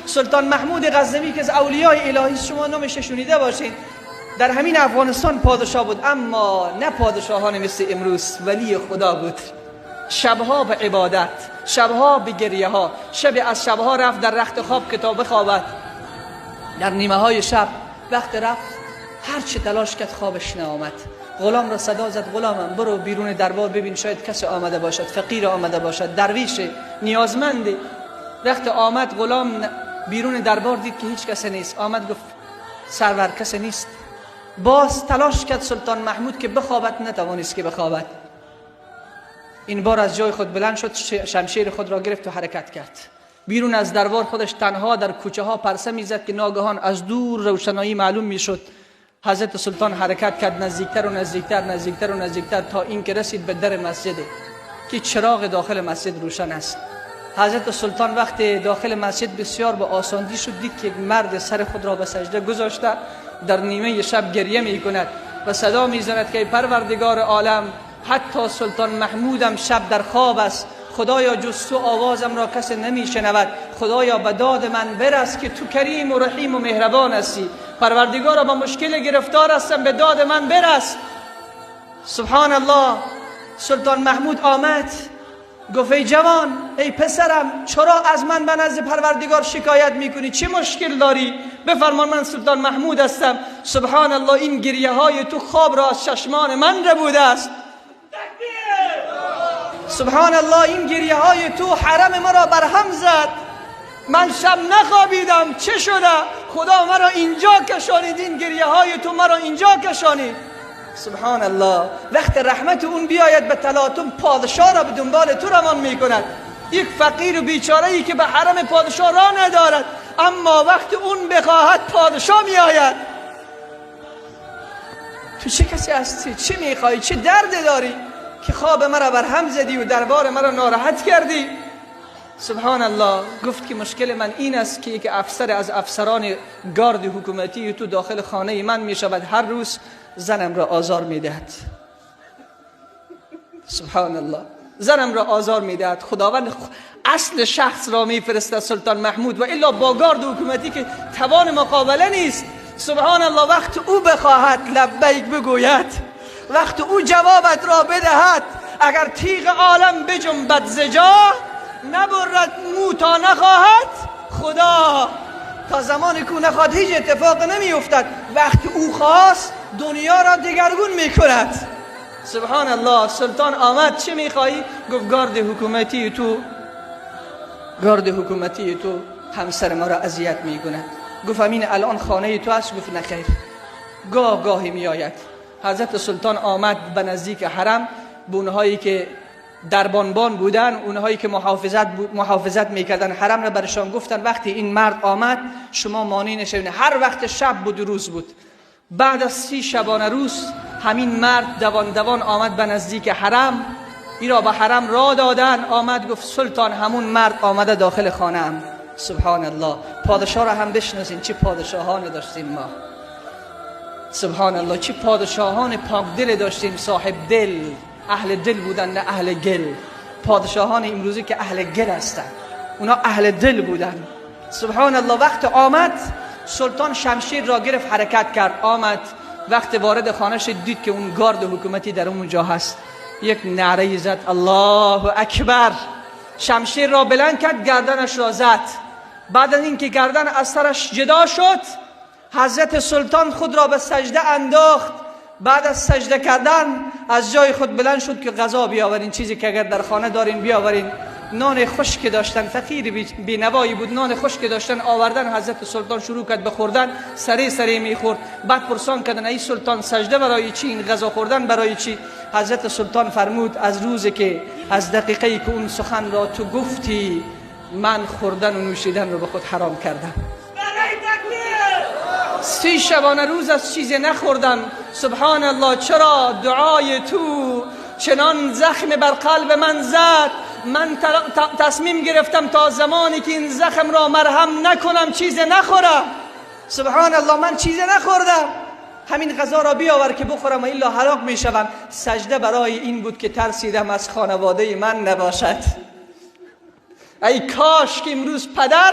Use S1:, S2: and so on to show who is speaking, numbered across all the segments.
S1: سلطان محمود غزنوی که از اولیای الهی، شما نامش شنیده باشین، در همین افغانستان پادشاه بود، اما نه پادشاهان مثل امروز، ولی خدا بود. شبها به عبادت، شبها به گریه ها. شب از شبها رفت در رخت خواب که تا بخوابد. در نیمه های شب وقت رفت، هر چه تلاش کرد خوابش نآمد. غلام را صدا زد: غلامم، برو بیرون دربار ببین، شاید کسی آمده باشد، فقیر آمده باشد، درویش نیازمند. وقت آمد غلام بیرون دربار، دید که هیچ کسی نیست. آمد گفت: سرور، کسی نیست. باز تلاش کرد سلطان محمود که بخوابد، نتوانست که بخوابد. این بار از جای خود بلند شد، شمشیر خود را گرفت و حرکت کرد بیرون از دربار. خودش تنها در کوچه ها پرسه میزد که ناگهان از دور روشنایی معلوم میشد. حضرت سلطان حرکت کرد نزدیکتر و نزدیکتر، نزدیکتر و نزدیکتر، تا اینکه رسید به در مسجد که چراغ داخل مسجد روشن است. حضرت سلطان وقت داخل مسجد بسیار با آسانی شد، دید که یک مرد سر خود را به سجده گذاشته، در نیمه شب گریه می کند و صدا میزند که پروردگار عالم، حتی سلطان محمودم شب در خواب است. خدایا، جز تو آوازم را کسی نمیشنود. خدایا، به داد من برس که تو کریم و رحیم و مهربان هستی. پروردگارا، با مشکل گرفتار هستم، به داد من برس. سبحان الله. سلطان محمود آمد، گفت: ای جوان، ای پسرم، چرا از من به نزد پروردگار شکایت میکنی؟ چه مشکل داری؟ بفرمان، من سلطان محمود هستم. سبحان الله، این گریه های تو خواب را از چشمان من ربوده است. سبحان الله، این گریه های تو حرم مرا برهم زد. من شب نخوابیدم. چه شده؟ خدا مرا اینجا کشانید. این گریه های تو مرا اینجا کشانید. سبحان الله. وقت رحمت اون بیاید به تلاطم، پادشاه را به دنبال تو روان میکند، یک فقیر و بیچاره ای که به حرم پادشاه راه ندارد، اما وقت اون بخواهد پادشاه میآید. تو چه کسی هستی؟ چه میخوای؟ چه درد داری که خواب مرا بر هم زدی و دربار مرا ناراحت کردی؟ سبحان الله. گفت که مشکل من این است که یک افسر از افسران گارد حکومتی تو داخل خانه من می شود، هر روز زنم را آزار می دهد. سبحان الله، زنم را آزار می دهد. خداوند اصل شخص را می فرستد سلطان محمود و الا با گارد حکومتی که توان مقابله نیست. سبحان الله. وقت او بخواهد لبیک بگوید، وقت او جوابت را بدهد، اگر تیغ عالم بجنبد ز جا، نبرد مو تا نخواهد خدا. تا زمان که او نخواهد هیچ اتفاق نمیافتد. وقت او خواست دنیا را دگرگون میکند. سبحان الله. سلطان آمد: چه میخواهی؟ گفت گارد حکومتی تو همسر ما را اذیت میکند. گفت امین الان خانه تو است؟ گفت نخیر، گاه گاهی میآید. حضرت سلطان آمد به نزدیک حرم، به اونهایی که دربانبان بودن، اونهایی که محافظت میکردن حرم را، برشان گفتن وقتی این مرد آمد شما مانع نشوین. هر وقت شب بود، روز بود، بعد از 30 شبانه روز همین مرد دوان دوان آمد به نزدیک حرم. ای را به حرم را دادن. آمد گفت سلطان، همون مرد آمده داخل خانه ام. سبحان الله. پادشاه را هم بشناسین. چه پادشاهان داشتیم ما! سبحان الله، چه پادشاهان پاک دل داشتیم، صاحب دل، اهل دل بودن، نه اهل گل. پادشاهان امروزی که اهل گل هستند، اونا اهل دل بودن. سبحان الله. وقت آمد، سلطان شمشیر را گرفت، حرکت کرد، آمد. وقت وارد خانه شد، دید که اون گارد حکومتی در اونجا هست. یک نعره زد: الله اکبر. شمشیر را بلند کرد، گردنش را زد. بعد از اینکه گردن از سرش جدا شد، حضرت سلطان خود را به سجده انداخت. بعد از سجده کردن از جای خود بلند شد که غذا بیاورین، چیزی که اگر در خانه دارین بیاورین. نان خشک داشتن، فقیر بینوایی بود، نان خشک داشتن آوردن. حضرت سلطان شروع کرد به خوردن، سریع سریع میخورد. بعد پرسان کردن: ای سلطان، سجده برای چی؟ این غذا خوردن برای چی؟ حضرت سلطان فرمود از روزی که، از دقیقه که اون سخن را تو گفتی، من خوردن و نوشیدن رو به خود حرام کردم. 30 شبانه روز از چیزی نخوردم. سبحان الله. چرا؟ دعای تو چنان زخم بر قلب من زد، من تصمیم گرفتم تا زمانی که این زخم را مرهم نکنم چیز نخورم. سبحان الله، من چیز نخوردم. همین غذا را بیاور که بخورم و الا هلاک میشوم. سجده برای این بود که ترسیدم از خانواده من نباشد. ای کاش که امروز پدر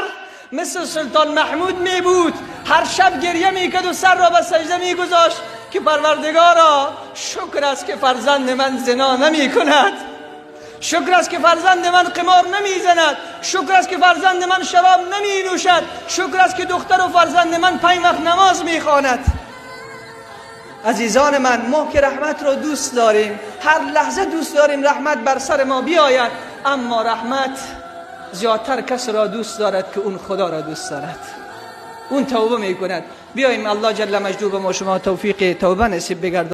S1: مثل سلطان محمود می بود، هر شب گریه میکرد و سر را به سجده میگذاشت که پروردگارا شکر است که فرزند من زنا نمی کند، شکر است که فرزند من قمار نمیزند، شکر است که فرزند من شراب نمی نوشد، شکر است که دختر و فرزند من 5 وقت نماز میخواند. عزیزان من، ما که رحمت را دوست داریم، هر لحظه دوست داریم رحمت بر سر ما بیاید، اما رحمت زیادتر کس را دوست دارد که اون خدا را دوست دارد، اون توبه میکند. بیاییم الله جل مجده به ما شما توفیق توبه نصیب بگرداند.